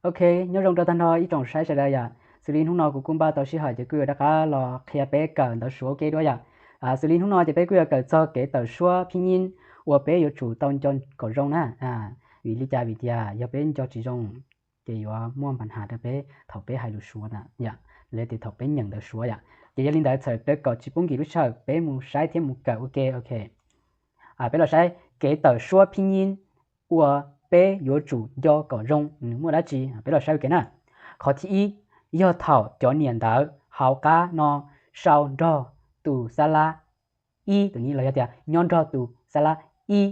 Ok, nyob zoo rau tag nrho ib tsoom saib sawv daws yom. Xws li hnub no kuv kuj npaj tau sij hawm ces kuj yuav rov qab los qhia peb kawm ntawv Suav ua ke dua yom. Xws li hnub no ces peb kuj yuav kawm txog kev tawm suab phib nyib uas peb yuav tsum tau nco kom zoo na. Vim li cas? Vim tias yog peb nco tsis zoo ces yuav muaj npa nhas rau peb thaum peb hais lus Suav na yom, los tias thaum peb nyeem ntawv Suav yom. Ces yog li ntawd txhawm raws kom tsis pub nkim lub sij hawm peb mus saib thiab mus kawm ua ke. Ok, peb los saib kev tawm suab phib nyib uas peb yuav tsum nco kom zoo nws muaj dab tsi, peb los saib ua ke na. Qhov thib ib, yog thaum cov niam ntawv hauv qab no sau nrog tus xab lab ib, tus nyib los yog tias nyob nrog tus xab lab ib,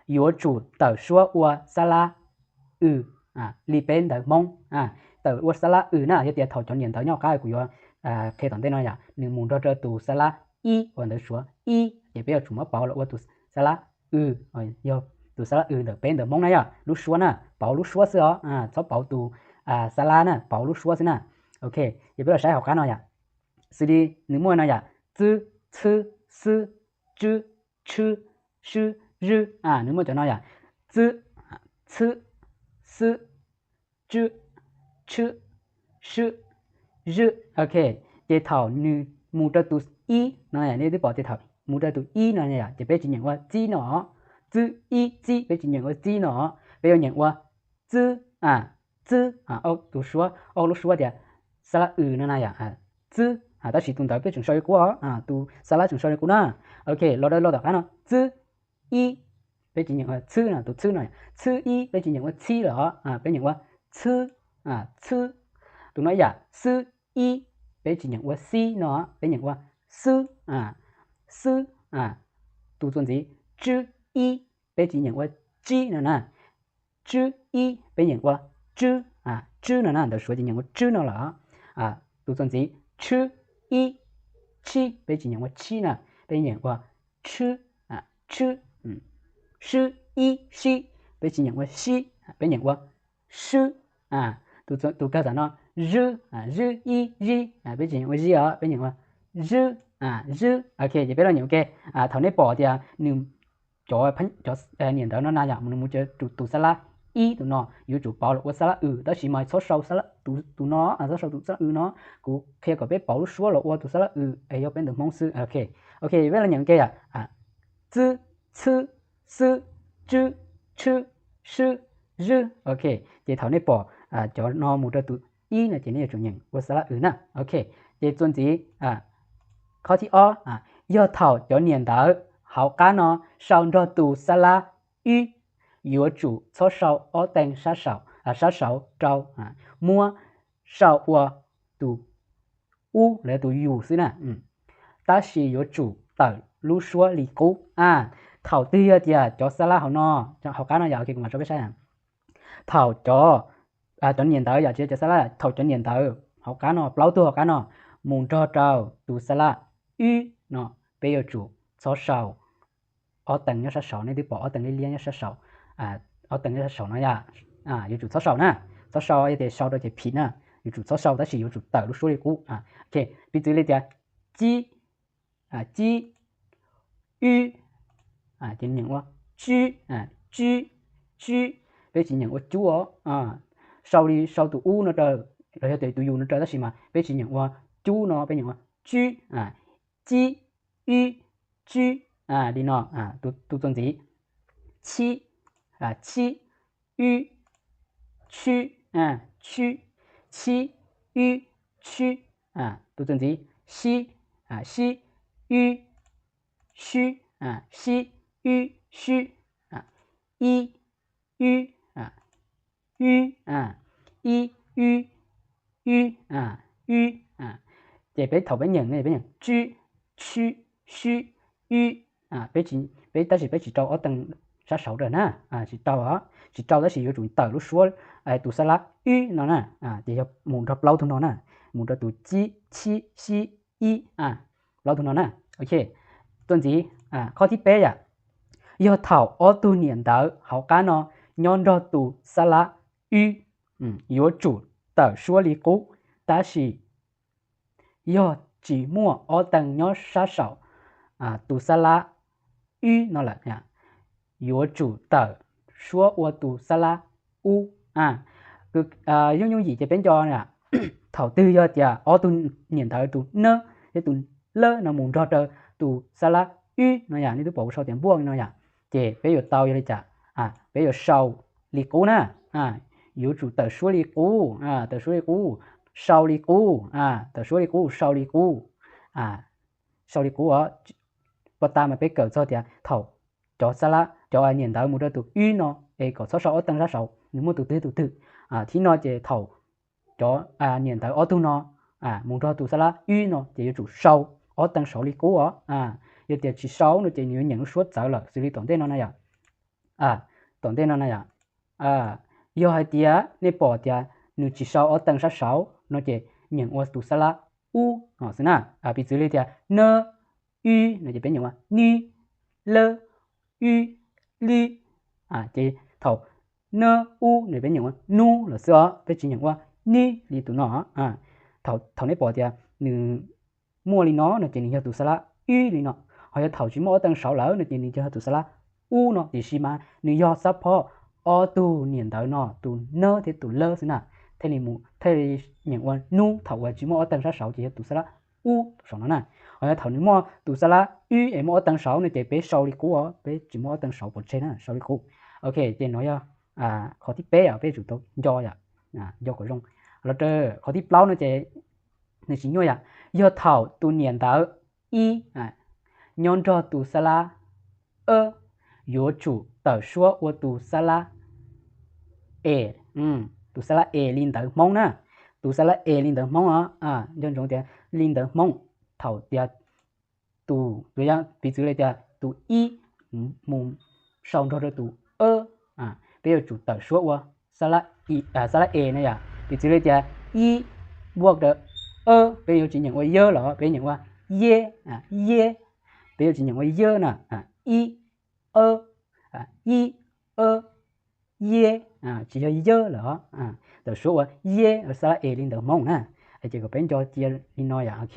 yuav tsum tawm suab ua xab lab w, li peb ntawv Hmoob tawm ua xab lab w na. Yog tias thaum cov niam ntawv nyob hauv qab kuv yuav qhia tom ntej no yom, nws mus nrog rau tus xab lab ib uas ntawv Suav ib, ces peb yuav tsum muab pauv los ua tus xab lab w, yog tus xab lab w ntawm peb ntawv Hmoob na yom, lub suab na, pauv lub suab xwb os, txhob pauv tus xab lab na, pauv lub suab xwb na. Ok, ces peb los saib hauv qab no yom. Xws li nws muaj no yom, txwb, txhwb, xwb, tswb, tshwb, swb, zwb, nws muaj cov no yom, txwb, txhwb, xwb, tswb, tshwb, swb, zwb. Ok, ces thaum nws mus rau tus ib no, nej twb pom tias thaum mus rau tus ib no yom, ces peb tsis nyeem ua txib no os. Txwb ib txib, peb tsis nyeem ua txib no os, peb yuav nyeem ua txwb, txwb, tus suab, ob lub suab tias xab lab w no na yom, txwb. Tab sis tus ntawv peb tseem sau li qub os, tus xab lab tseem sau li qub na. Ok, los rau lub tom qab no, txwb ib, peb tsis nyeem ua txhwb no, tus txhwb no, txhwb ib peb tsis nyeem ua txhib lawm os, peb nyeem ua txhwb, txhwb. Tus no yom, xwb ib, peb tsis nyeem ua xib no, peb nyeem ua xwb, xwb. Tus txuas ntxiv, tswb ib, peb tsis nyeem ua tsib no na, tswb ib peb nyeem ua tswb, tswb no na, ntawv Suav ces nyeem ua tswb no lawm. Tus txuas ntxiv, tshwb ib, tshib, peb tsis nyeem ua tshib na, peb nyeem ua tshwb, tshwb. Swb ib, sib, peb tsis nyeem ua sib, peb nyeem ua swb. Tus kawg tam no, zwb, zwb ib, zib, peb tsis nyeem ua zib os, peb nyeem ua zwb, zwb. Ok, ces peb los nyeem ua ke. Thaum nej pom tias nws, cov, cov niam ntawv no na yom, nws mus rau tus xab lab ib tus no yuav tsum pauv los ua xab lab w, tab sis mas txhob sau tus no, txhob sau tus xab lab w no. Kuv qhia kom peb pauv lub suab los ua tus xab lab w es yog peb ntawv Hmoob xwb. Ok, peb los nyeem ua ke yom. Txwb, txhwb, xwb, tswb, tshwb, swb, zwb. Ok, ces thaum nej pom cov no mus rau tus ib no ces nej yuav tsum nyeem ua xab lab w na. Ok, ces txuas ntxiv, qhov thib ob, yog thaum cov niam ntawv hauv qab no sau nrog tus xab lab wb, yuav tsum txhob sau ob teev sab saud rau, muab sau ua tus ub los yog tus yus xwb na. Tab sis yuav tsum tawm lub suab li qub. Thaum twg yog tias cov xab lab hauv no, hauv qab no yom, ok, kuv mam tso peb saib. Thaum cov, cov niam ntawv yom, tsis yog cov xab lab, thaum cov niam ntawv hauv qab no, plaub tug hauv qab no mus nrog rau tus xab lab wb no, peb yuav tsum txhob sau ob teev nyob sab saud. Nej twb pom ob teev liab liab nyob sab saud, ob teev nyob sab saud no yom, yuav tsum txhob sau na, txhob sau, yog tias sau rau ces phim na, yuav tsum txhob sau tab sis yuav tsum tawm lub suab li qub. Ok, piv txwv li tias cib, cib, wb, ces nyeem ua tswb, tswb, tswb, peb tsis nyeem ua cub os. Sau li sau tus ub no rau los yog tias tus yus no rau tab sis mas peb tsis nyeem ua cub no, peb nyeem ua tswb, cib, wb, tswb, li no. Tus txuas ntxiv, chib, chib, wb, tshwb, tshwb, chib, wb, tshwb. Tus txuas ntxiv, sib, sib, wb, sib, sib, wb, sib, ib, wb, wb, ib, wb, wb, wb. Ces peb thaum peb nyeem, peb nyeem tswb, tshwb, swb, wb, peb, tab sis peb tsis rau ob teev sab saud rau na, tsis rau, tsis rau tab sis yuav tsum tawm lub suab tus xab lab wb no na, ces yog mus nrog plaub tug no na, mus rau tus cib, chib, sib, ib, plaub tug no na. Ok, txuas ntxiv, qhov thib peb yom, yog thaum ob tug niam ntawv hauv qab no nyob nrog tus xab lab wb, yuav tsum tawm suab li qub, tab sis yog tsis muaj ob teev nyob sab saum tus xab lab wb no lawm, yuav tsum tawm suab ua tus xab lab ub. Yooj yooj yim ces peb nco thaum twg yog tias ob tug niam ntawv tus nab thiab tus lab no mus nrog rau tus xab lab wb no yom, nej twb pom kuv sau tias npuaj no yom, ces peb yuav tau yog li cas? Peb yuav sau li qub na, yuav tsum tawm suab li qub, tawm suab li qub, sau li qub, tawm suab li qub, sau li qub, sau li qub os. Pov tas mas peb kawm txog tias thaum cov xab lab, cov niam ntawv mus rau tus wb no, es kom txhob sau ob teeg sab saud, nws muaj tus twg tus twg. Thib no ces thaum cov niam ntawv ob tug no mus nrog tus xab lab wb no ces yuav tsum sau ob teeg saud li qub os. Yog tias tsis sau no ces nws yuav nyeem lub suab txawv lawm, xws li tom ntej no na yom. Tom ntej no na yom, yog hais tias nej pom tias nws tsis sau ob teeg sab saud no ces nyeem ua tus xab lab ub no xwb na. Piv txwv li tias nab, wb no ces peb nyeem ua nib, lab, wb, lib. Ces thaum nab ub no peb nyeem ua nub lawm xwb os, peb tsis nyeem ua nib li tus no. Thaum nej pom tias nws muaj li no no ces nws yog tus xab lab wb li no. Ho yog thaum tsis muaj ob teeg saud lawm no ces nws yog tus xab lab ub no, tiam sis mas nws yog xab phob ob tug niam ntawv no, tus nab thiab tus lab xwb na, thiaj li mus thiaj li nyeem ua nub. Thaum uas tsis muaj ob teeg sab saud ces yog tus xab lab ub saum no na. Ho yog thaum nws muaj tus xab lab wb es muaj ob teeg saud no ces peb sau li qub os, peb tsis muaj ob teeg saud pov tseg na, sau li qub. Ok, ces no yog qhov thib peb os, peb yuav tsum tau nco yom, nco kom zoo. Los rau qhov thib plaub no ces nws tsis nyuaj yom, yog thaum tus niam ntawv ib nyob nrog tus xab lab ab, yuav tsum tawm suab ua tus xab lab es, tus xab lab es li ntawv Hmoob na, tus xab lab es li ntawv Hmoob os. Nco ntsoov tias li ntawv Hmoob, thaum tias tus, piv txwv li tias tus ib mus sau nrog rau tus ab, peb yuav tsum tawm suab ua xab lab es na yom. Piv txwv li tias ib npuaj rau ab, peb yuav tsis nyeem ua yab los, peb nyeem ua yeb, yeb. Peb yuav tsis nyeem ua yab na, ib, ab, ib, ab, yeb, tsis yog yab lawm os. Tawm suab ua yeb, xab lab es li ntawv Hmoob na. Ces kom peb nco cia li no yom.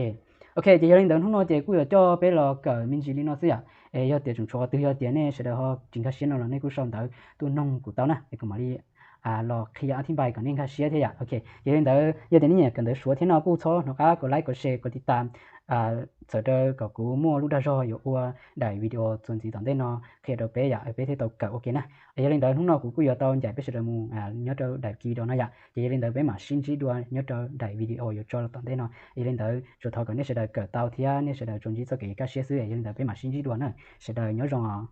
Ok, ces yog li ntawd hnub no ces kuj yuav coj peb los kawm me ntsis li no xwb yom. Es yog tias tseem tshuav qhov twg yog tias nej sawv daws ho tsis nkag siab no los nej kuj sau ntawv tuaj noog kuv tau na, es kuv mam li los qhia ob thib npai kom nej nkag siab thiab yom. Ok, ces yog li ntawd yog tias nej nyiam kawm ntawv Suav thiab no kuj txhob hnov qab kom like, kom share, kom tiv tam, txhawm rau kom kuv muaj lub dag zog yuav ua daim video txuas ntxiv tom ntej no qhia rau peb yom, peb thiaj tau kawm ua ke na. Yog li ntawd hnub no kuv kuj yuav tau ncaim peb sawv daws mus nyob rau daim video no yom. Ces yog li ntawd peb mam sib ntsib dua nyob rau daim video yuav tso los tom ntej no. Yog li ntawd tsuas thov kom nej sawv daws kawm tau thiab nej sawv daws tsuas ntsib txoj kev kaj siab xwb. Yog li ntawd peb mam sib ntsib dua na, sawv daws nyob zoo os.